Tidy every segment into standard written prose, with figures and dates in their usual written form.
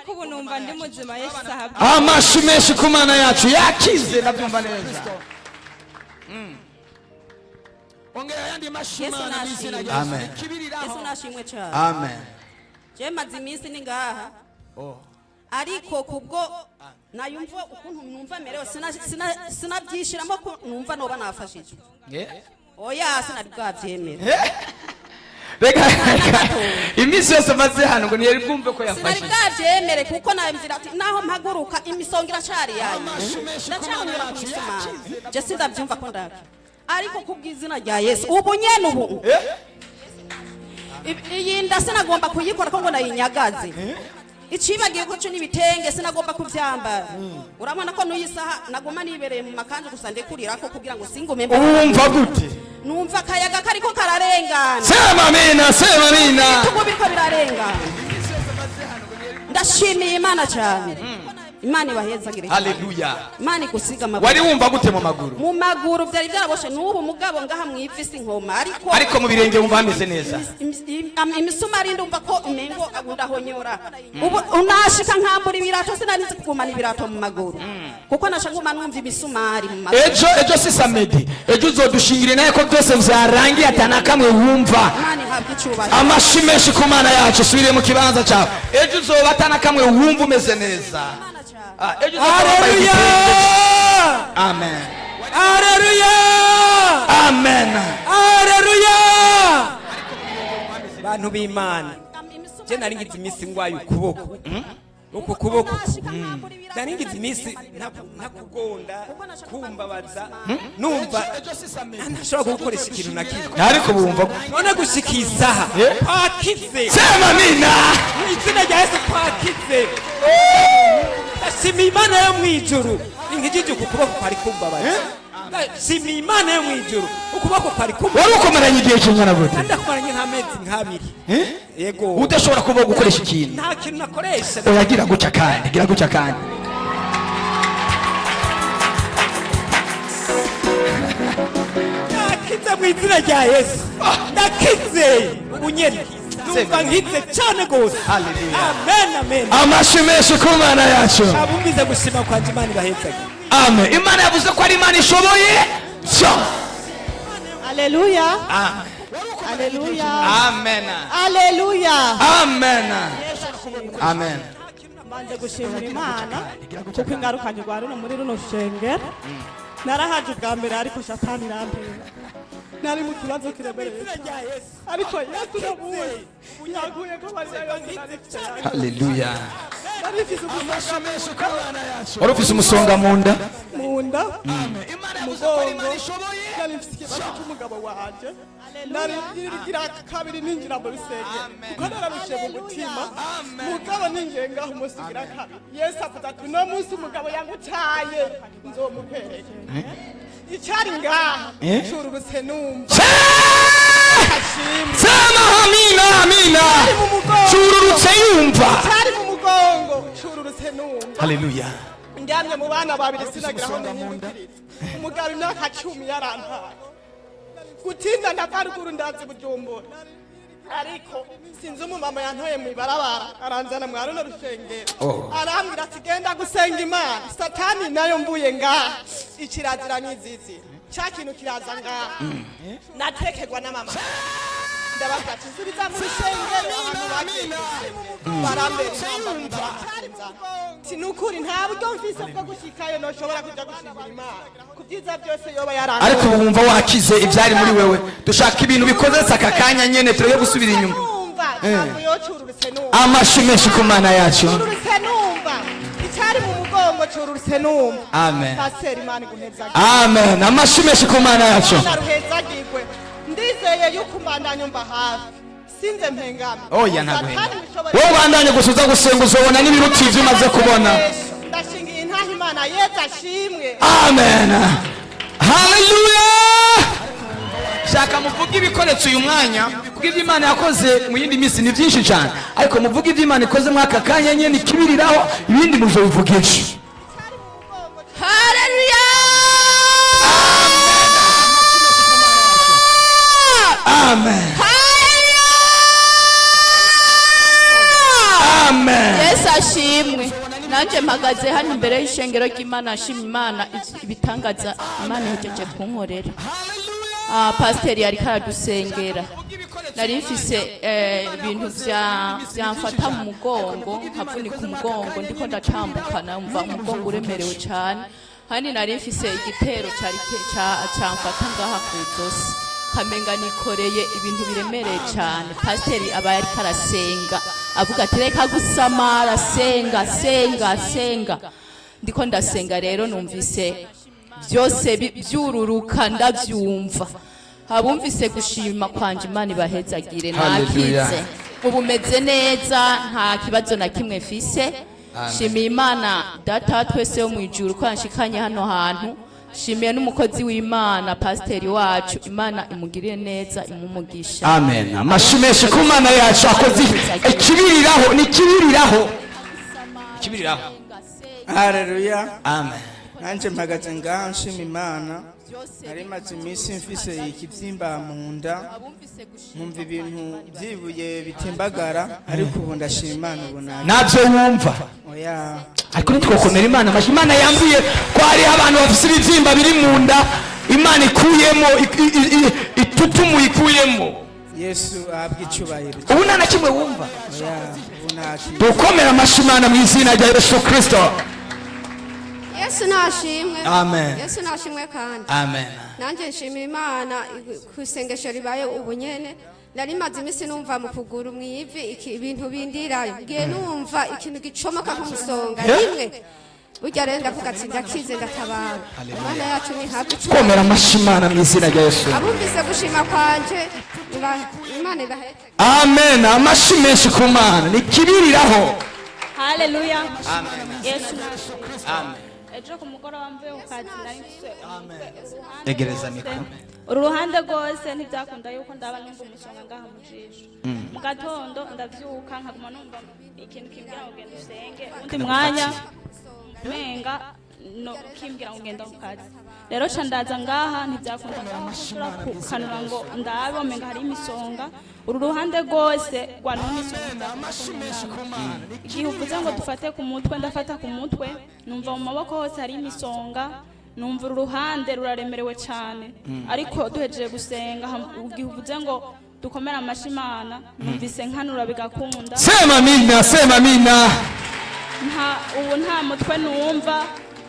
Ariko ubu numva ndi muzima. Yesu ahabwe. Amashi menshi ku Mana yacu, yakize, ndabyumva neza. Ongera ayandi mashi. Yesu Mana mu izina nashimwe. rya Yesu. Amen. Ikibiriraho. Yesu nashimwe cyane. Amen. Je maze iminsi ni ngaha, ariko kubwo nayumva ukuntu numva merewe, sinabyishiramo ko numva noba nafashijwe. Oya, sinari bwabyemera. Reka reka, iminsi yose amaze hano ngo ntiyari bwumve ko Sinari yafashije. bwabyemere, kuko nabwira ati naho mpaguruka imisonga iracari yayo, ndacyanyura ku misumari. Je sindabyumva ko ndabyo, ariko kubw'izina rya Yesu ubu nyene ubu iyi nda sinagomba kuyikora ko ngo nayinyagaze. Icibagiye ko cyo n'ibitenge sinagomba kubyambara. Urabona ko n'uyi saha naguma nibereye mu makanzu gusa, ndekurira ko kugira ngo singume. Ubu wumva gute? Numva akayaga kariko kararengana. Sema amina, sema amina. Ibitugu biriko birarengana. Ndashimiye Imana cyane. Imana ibahezagire cyane. Haleluya. Imana igusiga amaguru. Wari wumva gute mu maguru? Mu maguru byari byaraboshe n'ubu, mugabo ngaha mu ivi si nkoma, ariko Ariko mu birenge wumva hameze neza? Imisumari ndumva ko umengo ndahonyora. Ubu unashika nkambura ibirato, sinari nzi kugumana ibirato mu maguru, kuko nasha nguma numva imisumari mu maguru. Ejo, ejo si samedi, ejo uzodushingire nawe ko byose vyarangiye, atana kamwe wumva. Imana ihabwa icyubahiro. Amashi menshi ku Mana yacu. Usubire mu kibanza cyawe. Ejo uzoba atana kamwe wumva, umeze neza. Imana cyane. Ah, ejo uzoba wambaye Haleluya! igitenge. Amen. Haleluya! Amen. Haleluya! Bantu b'Imana, je nari ngize iminsi ngwaye ukuboko, uku kuboko. Nari ngize iminsi ntakugonda, kumbabaza, numva ntashobora gukoresha ikintu na kimwe. Ariko bumva None gushika isaha twakize. Sema amina. Mu izina rya Yesu twakize. Ndashimiye Imana yo mu ijuru inkijije uku kuboko kwari kumbabaza. Ndashimiye Imana yo mu ijuru, ukuboko kwari kumbabaza. Wari ukomeranye igihe kingana gute? Kandi akumaranye nk'amezi nk'abiri, yego. Udashobora kuba gukoresha ikintu? Nta kintu nakoresha. Oya, gira gutya kandi, gira gutya kandi. Ndakize mu izina rya Yesu, ndakize ubu nyene, numva nkize cyane rwose. Hallelujah. Amen, amen. Amashi menshi ku Mana yacu. Abumvize gushima kwanje, Imana ibahezage. Amen. Imana yavuze ko ari Imana ishoboye byose. Alléluia. Alléluia. Amen. Alléluia. Amen, amen. Mbanje gushimira Imana kuko ingarukanye rwa runo muri runo rushengero. Narahaje ubwa mbere, ariko Shatani irampinga. Nari mu kibazo kiremereye cyane. Ariko Yesu namuwe yaguye ko amarira yose nari mfite yanjye. Haleluya. Nari mfise umusonga. Wari ufise umusonga mu nda? Mu nda, mugongo. Nari mfise ikibazo cy'umugabo wanje. Nari ngira kabiri ninjira mu rusengero, kuko nararushe mu mutima. Mugabo ninjiye ngaho umunsi ugira kabiri, Yesu avuze ati: "Uno munsi umugabo yagutaye nzomukwereka." Icyari ngaha cururutse, numva ashimwe. Sema amina, amina. Cyari mu mugongo. Cururutse yumva. Cyari mu mugongo cururutse, numva. Haleluya. Ndyamye mu bana babiri, sinagira aho nihindukiriza. Umugabo imyaka 10 yarantaye. Gutinda ndava ruguru, ndazi Bujumbura, ariko sinzi umumama yantoye mu ibarabara, aranzana mwa runo rushengero. Arambwira ati: "Genda gusenga Imana." Satani nayo mvuye ngaha, ikirazira nyizizira cya kintu kiraza ngaha. Natekerwa na mama, ndabaza ati: "Nsubiza mu rushengero ahantu bageze." Barambera intamba. Ati: "Nukuri nta buryo mfise bwo gushikayo, noshobora kuja gushimira Imana ku byiza byose yoba yarankoze." Ariko ubu wumva wakize ibyari muri wewe? Dushaka ibintu bikozetse aka kanya nyene, tureke gusubira inyuma. Numva ntabwo yocururutse, numva. Amashi menshi ku Mana yacu. Cururutse, numva icyari mu mugongo cururutse, numva. Amen. Pasiteri, Imana iguhezagirwe. Amen. Amashi menshi ku Mana yacu. Imana ruhezagirwe. Ndizeye yuko umbandanya umva hafi, sinze mpengame. Oya, ntabwo. Satani mwishobora. Wowe ubandanye gusa uza gusenga, uzobona n'ibiruta ivyo umaze kubona. Ndashingiye intaha Imana. Yezu ashimwe. Amen, haleluya. Shaka muvuge ibikoretse uyu mwanya, kuko ibyo Imana yakoze mu yindi minsi ni byinshi cyane, ariko muvuge ibyo Imana ikoze muri aka kanya nyine ikibiriraho, ibindi muzobivuga ejo. Haleluya. Amen. Haleluya. Amen. Yesu Yesu ashimwe. Nanjye mpagaze hano imbere y'ishengero ry'Imana, nshima Imana ibitangaza Imana ihejeje kunkorera. Pasiteri yari karadusengera, nari mfise ibintu vyamfata mu mugongo, nkavunika umugongo ndiko ndatambuka, numva umugongo uremerewe cyane. Hani nari mfise igitero cari camfata ngaha ku izosi, kamenga nikoreye ibintu biremereye cyane. Pasiteri aba yariko arasenga avuga ati: "Reka gusamara, senga, senga, senga." Ndiko ndasenga rero, numvise byose byururuka, ndabyumva. Abumvise gushima kwanje, Imana ibahezagire. Hallelujah. Nakize, ubu meze neza, nta kibazo na kimwe mfise. Shimiye Imana Data wa twese wo mu ijuru ko yanshikanye hano hantu. Shimiye n'umukozi w'Imana, pasiteri wacu, Imana imugirire neza, imumugisha. Amen. Amashi menshi ku Mana yacu akoze ikibiriraho, ni ikibiriraho, ikibiriraho. Haleluya. Amen. Nanjye mpagaze ngaha nshima Imana. Nari maze iminsi mfise ikibyimba mu nda, nkumva ibintu byibuye bitimbagara, ariko ubu ndashima Imana, ubu nabi. Ntabyo wumva? Oya. Ariko ntitwokomera Imana amashyi? Imana yambwiye ko hariho abantu bafite ibibyimba biri mu nda, Imana ikuyemo, itutumuye, ikuyemo. Yesu ahabwe icyubahiro. Ubu nta na kimwe wumva? Oya, ubu nta. Dukomere amashyi Imana mu izina rya Yesu Kirisito. Yesu nashimwe. Amen. Yesu nashimwe kandi. Amen. Nanjye nshimira Imana ku isengesho ribaye ubu nyene. Nari maze iminsi numva mu kuguru mu ivi ibintu bindirayo, ngiye numva ikintu gicomoka nk'umusonga rimwe. Burya rero ndavuga ati: "Ndakize, ndatabara." Imana yacu ni hafi. Komera amashyi Imana mu izina rya Yesu. Abumvise gushima kwanje, Imana ibahetse. Amen. Amashyi menshi ku Mana, ni ikibiriraho. Haleluya, Yesu. Ejo ku mugoroba mvuye ku kazi, nari mfise umutwe uruhande Egereza rwose. mikoro. Uru ruhande rwose ntibyakunda yuko ndaba, numva umusonga ngaha mu jisho. Mu gatondo ndavyuka, nkaguma numva ikintu kimbwira ngo: "Genda usenge." Undi mwanya menga no kimbwira ngo: "Genda ku kazi." Rero ca ndaza ngaha, ntibyakunda ngaho nshobora kukanura ngo ndabe, omenga hari imisonga uru ruhande rwose rwanuma imisonga. Igihe uvuze ngo dufate ku mutwe, ndafata ku mutwe, numva mu maboko hose hari imisonga, numva uru ruhande ruraremerewe cyane. Ariko duhejeje gusenga, igihe uvuze ngo dukomere amashyi Imana, numvise nkanura bigakunda. Sema amina, sema amina. Nta, ubu nta mutwe numva,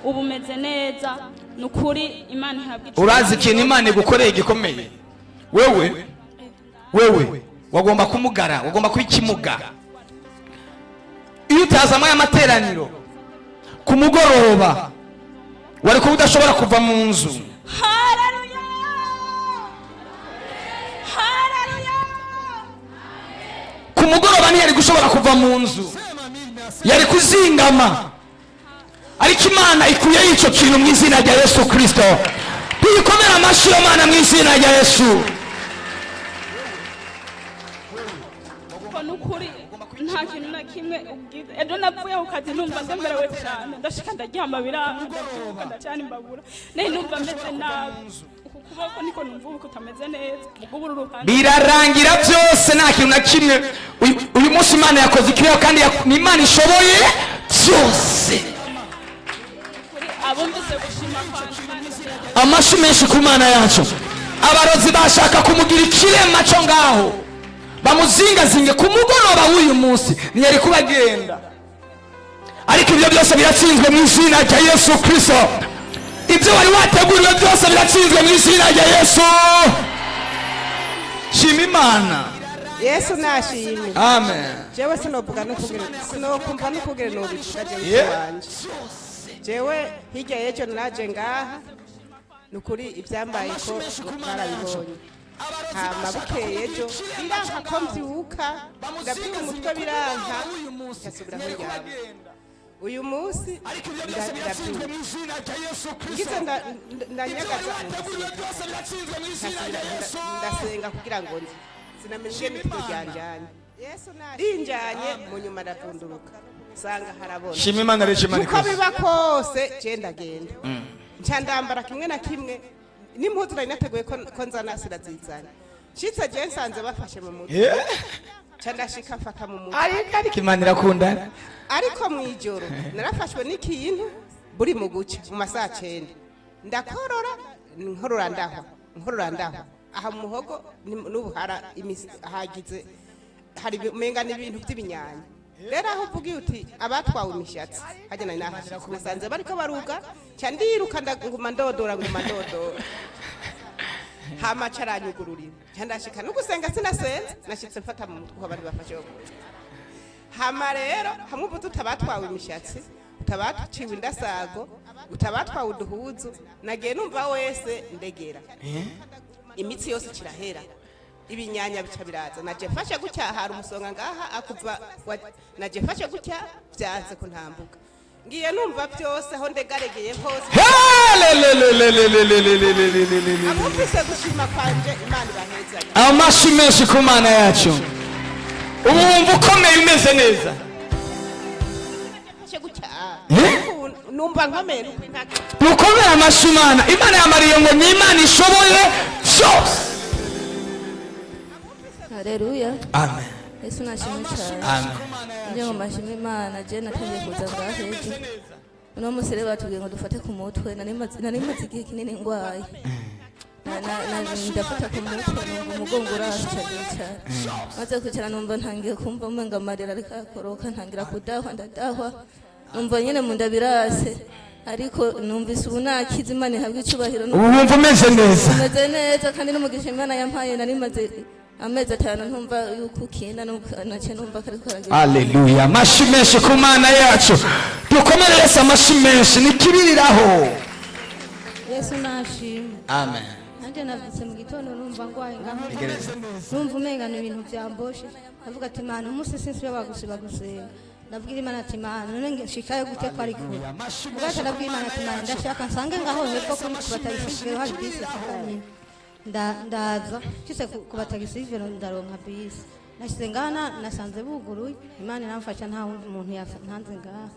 ubu umeze neza. Ni ukuri, Imana ihabwa icubahiro. Urazi ikintu Imana igukoreye gikomeye? Wewe wagomba kumugara, wagomba kuba ikimuga iyo utazamo aya materaniro. Ku mugoroba wari kuba udashobora kuva mu nzu. Haleluya, haleluya. Ku mugoroba ntiyari gushobora kuva mu nzu, yari kuzingama. Ariko Imana ikuyeho icyo kintu mu izina rya Yesu Kirisito. Tuyikomere amashyi yo Mana mu izina rya Yesu. Ko nukuri nta kintu na kimwe ubwiza. Ejo navuye ku kazi numva ndemerewe cyane, ndashika ndaryama biranga, ndabyuka ndacana imbabura, nayo numva meze nabi. Uku kuboko niko numva ubu kutameze neza, ubwo uru ruhande. Birarangira byose, nta kintu na kimwe. Uyu munsi Imana yakoze ikiriho kandi ni Imana ishoboye byose. Kuri abumvise gushima kwanjye, Imana ibaheze. Amashyi menshi ku Mana yacu. Abarozi bashaka kumugira ikirema cyo ngaho bamuzingazinge, ku mugoroba w'uyu munsi ntiyari kuba agenda. Ariko ibyo byose biratsinzwe mu izina rya Yesu Kirisito. Ibyo wari wateguriwe byose biratsinzwe mu izina rya Yesu. Shima Imana. Yesu nashimwe. Amen. Jewe sinovuga n'ukugere, sinokumva n'ukugere nobivuga jewe. Wanje jewe hirya y'ejo naje ngaha, ni ukuri ibyambaye ko barabibonye. Hama bukeye ejo biranka ko mbyuka, ndabyuka umutwe biranka, ngasubira aho ndyama. Uyu munsi ndabyuka ngize ndanyagaza, ndasenga kugira ngo nze sinamenye ingene ituro ryanjanye rinjanye. Mu nyuma ndavunduruka nsanga harabona. Shima Imana rero, Imana Uko ikoze. biba kose je ndagenda, nca ndambara kimwe na kimwe n'impuzu nari nateguye ko nzana sirazizana. Nshitse je nsanze bafashe mu mutwe. Ca ndashika mfata mu mutwe. Ariko Imana irakundana. Ariko mu ijoro narafashwe n'ikintu buri mu guca mu masaha 9, ndakorora, nkorora, ndahwa, nkorora, ndahwa aha mu muhogo n'ubuhara hagize hari umenga n'ibintu by'ibinyanya. Rero aho uvugiye uti abatwawe imishatsi, hajya nari nahashitse, nasanze bariko baruga, ca ndiruka, nguma ndodora, nguma ndodora, hama ca aranyugururira, ca ndashika. No gusenga sinasenze, nashitse mfata mu mutwe uko bari bafashe wo mutwe. Hama rero hamwe uvuze utabatwawe imishatsi, utabaciwe indasago, utabatwawe uduhuzu, nagiye numva wese ndegera imitsi yose kirahera, ibinyanya bica biraza. Naje mfashe gutya, hari umusonga ngaha akuva naje mfashe gutya, byanze kuntambuka, ngiye numva byose aho ndegaregeye hose. Helelelelelelelelelelelelelele. Abumvise gushima kwanje, Imana ibahezanye. Amashi menshi ku Mana yacu. Ubu wumva ukomeye, umeze neza? Mfashe gutya. Eh? Ubu numva nkomeye nuko nta Dukomere amashi Imana. Imana yamariye ngo ni Imana ishoboye byose. Haleluya. Amen. Yesu nashimwe cyane. Amen. Njye ngo mashimwe Imana, je natangiye kuza ngaho ejo. Uno munsi rero batubwiye ngo dufate ku mutwe, nari maze igihe kinini ngwaye. Ndafata ku mutwe, numva umugongo urasha cyane. Maze kwicara numva ntangiye kumva umenga amarira ariko akoroka, ntangira kudahwa, ndadahwa. Numva nyine mu nda birase. Ariko numvise ubu nakize, Imana ihabwa icubahiro. Ubu wumva umeze neza? Umeze neza, kandi n'umugisha Imana yampaye, nari maze amezi 5 ntumva yuko ukina, naciye numva ko ariko aragenda. Aleluya! Amashi menshi ku Mana yacu. Dukomere Yesu amashi menshi, nikibiriraho. Yesu nashimwe. Amen. Nanjye navyutse mu gitondo numva ngwaye ngaho, numva umenga ni ibintu byamboshe. Ndavuga ati: "Imana, umunsi sinsubira gusiba gusenga." Ndabwira Imana ati: "Imana, none nshikayo gute ko ari kure?" Ubwacu ndabwira Imana ati: "Imana, ndashaka nsange ngaho hepfo kuri ku batagisi hari bisi ishika nyine." Ndaza nshitse ku batagisi, ndaronka bisi, nashyize ngaha, nasanze buguruye. Imana iramfasha, nta wundi muntu ntanze ngaha.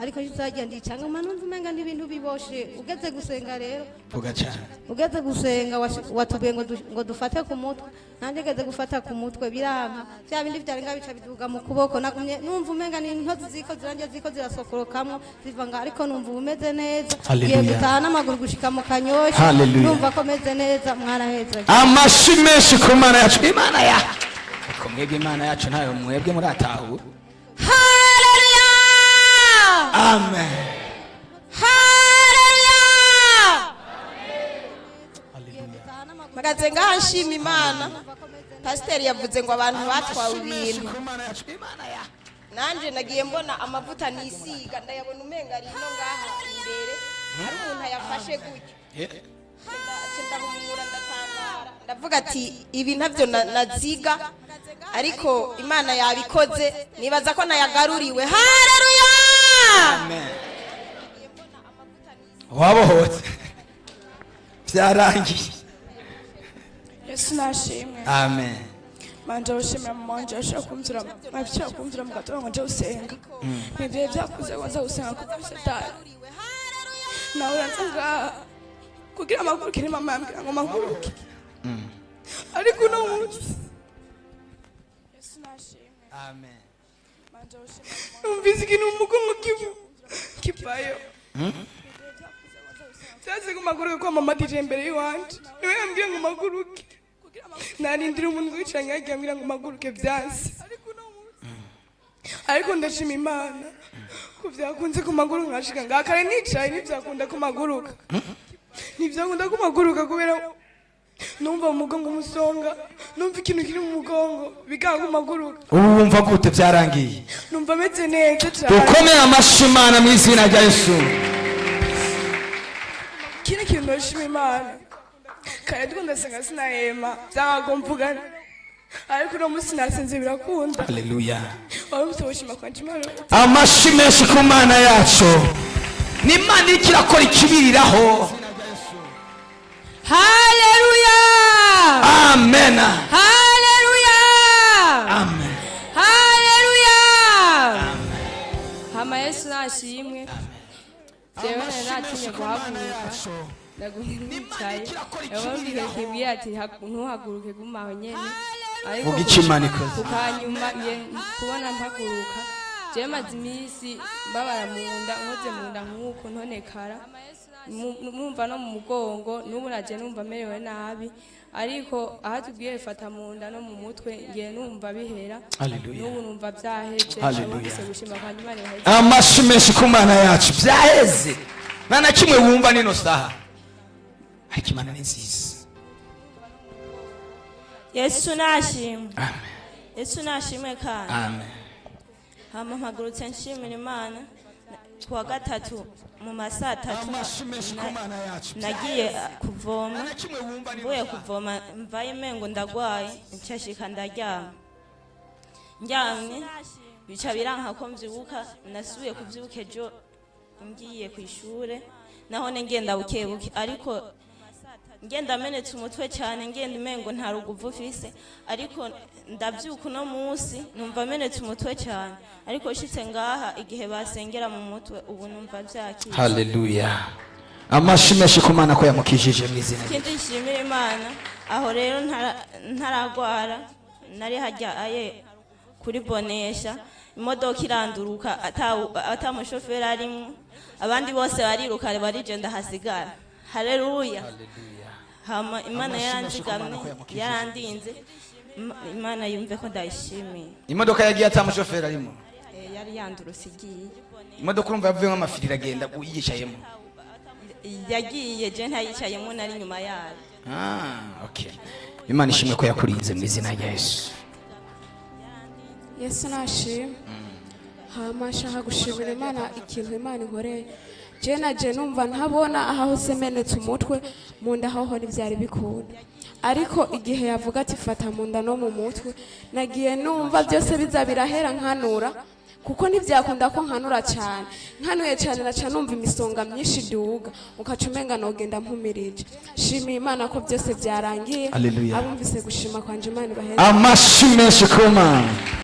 Ariko nshitse ndicanga, numva umenga n'ibintu biboshe. Ugeze gusenga rero, Vuga cyane. ugeze gusenga, watubwiye ngo dufate ku mutwe, nanjye ngeze gufata ku mutwe biranka, bya bindi byari nga bica biduga mu kuboko. Nagumye numva umenga ni intozi ziko zirangiye, ziko zirasokorokamwo ziva nga, ariko numva ubu umeze neza. Hallelujah. Ngiye gutaha n'amaguru gushika mu Kanyosha. Hallelujah. Numva ko meze neza, mwaraheza. Amashi menshi ku Mana yacu. Imana yacu, ariko mwebwe Imana yacu ntayo mwebwe muratahura. Haleluya! Amen. Haleluya! Mpagaze ngaha nshima Imana. Pasiteri yavuze ngo abantu batwawe ibintu, nanjye nagiye mbona amavuta nisiga, ndayabona umenga ari ino ngaha imbere, hari umuntu ayafashe gutya. Ndahumura, ndatangara, ndavuga ati: "Ibi ntabyo naziga, ariko Imana yabikoze." Nibaza ko nayagaruriwe. Haleluya! Amen. Wabohotse, byarangiye. Yesu nashimwe. Amen. Manje gushimira mama wanje yashobora kumvira mu gatondo ngo nje gusenga. Ntibyari byakuze ngo nza gusenga kuko satani nawe uranze ngaha kugira amaguruke, ni mama yambwira ngo maguruke, ariko uno munsi Yesu nashimwe. Amen. Numvise ikintu mu mugongo kivayo, byanze ngo maguruke ko mama atije imbere y'iwanje, niwe yambwiye ngo maguruke. Narindira umuntu wicaranye yagiye ambwira ngo maguruke, byanse, ariko ndashima Imana ko byakunze ku maguru nkashika ngaha. Kare nicaye ntibyakunda ko maguruka, ntibyakunda ko maguruka kubera numva mu mugongo umusonga, numva ikintu kiri mu mugongo, bikanga ko maguruka. Ubu wumva gute, byarangiye? Numva meze neza cyane. Dukomere amashi Imana mu izina rya Yesu. Ikindi kintu ndashima Imana, kare ndiko ndasenga sinahema, byangaga mvugana, ariko uno munsi nasenze birakunda. Haleluya. Wari ufite gushima kwanje Imana. Amashi menshi ku Mana yacu. Ni Imana iriko irakora ikibiriraho. Haleluya! Amen. Haleluya! Amen. Haleluya! Hama Yesu nashimwe. Jewe nari natinye guhaguruka, ndagumye nicaye, yababwiye kibwira ati: "Ntuhaguruke, guma aho nyene." Ariko Vuga icyo Imana ikoze. ku kanyuma ngiye kubona mpaguruka. Jewe maze iminsi mbabara mu nda, nkoze mu nda nk'uko ntonekara, numva no mu mugongo. N'ubu naje numva merewe nabi, ariko aho tubwiye fata mu nda no mu mutwe, ngiye numva bihera. Hallelujah. N'ubu numva byaheze. Hallelujah. Abumvise gushima kwanjye, Imana ibaheze. Amashi menshi ku Mana yacu. Byaheze, nta na kimwe wumva nino saha, ariko Imana ni nziza. Yesu nashimwe, Yesu nashimwe kandi. Amen. Hama mpagurutse nshimira Imana. Kuwa gatatu mu masaa 3 nagiye kuvoma. Mvuye kuvoma mvayo imengo ndagwaye, nshashika ndaryama. Ndyamye bica biranka ko mvyuka. Nasubiye kuvyuka ejo ngiye ku ishure, nahone ngenda buke buke, ariko ngenda amenetse umutwe cyane, ngenda umengo nta ruguvu ufise. Ariko ndabyuka uno munsi numva amenetse umutwe cyane, ariko nshitse ngaha igihe basengera mu mutwe, ubu numva byakira. Haleluya! Amashi menshi ku Mana ko yamukijije mu izina rye. Ikindi nshimira Imana, aho rero ntaragwara, nari hajya aye kuri bonesha, imodoka iranduruka ata mushoferi arimwo, abandi bose bariruka barigenda hasigara. Haleluya! Hama Imana yaranzigamye, yarandinze. Imana yumve ko ndayishimiye. Imodoka yagiye ata mushoferi arimo? Yari yandurutse igiye. Imodoka urumva yavuyemo amafiri iragenda uyicayemo? Yagiye je ntayicayemo, nari inyuma yayo. Ah, okay. Imana ishimwe ko yakurinze mu izina rya Yesu. Yesu nashimwe. Hama nshaka gushimira Imana ikintu Imana inkoreye. Je naje numva ntabona, aho hose menetse umutwe, mu nda hoho ntibyari bikunda, ariko igihe yavuga ati fata mu nda no mu mutwe, nagiye numva byose biza birahera. Nkanura, kuko ntibyakunda ko nkanura cyane. Nkanuye cyane naca numva imisonga myinshi iduga, ukaca umenga nogenda mpumirije. Shimiye Imana ko byose byarangiye. Hallelujah. Abumvise gushima kwanje, Imana ibaheze. Amashi menshi ku Mana.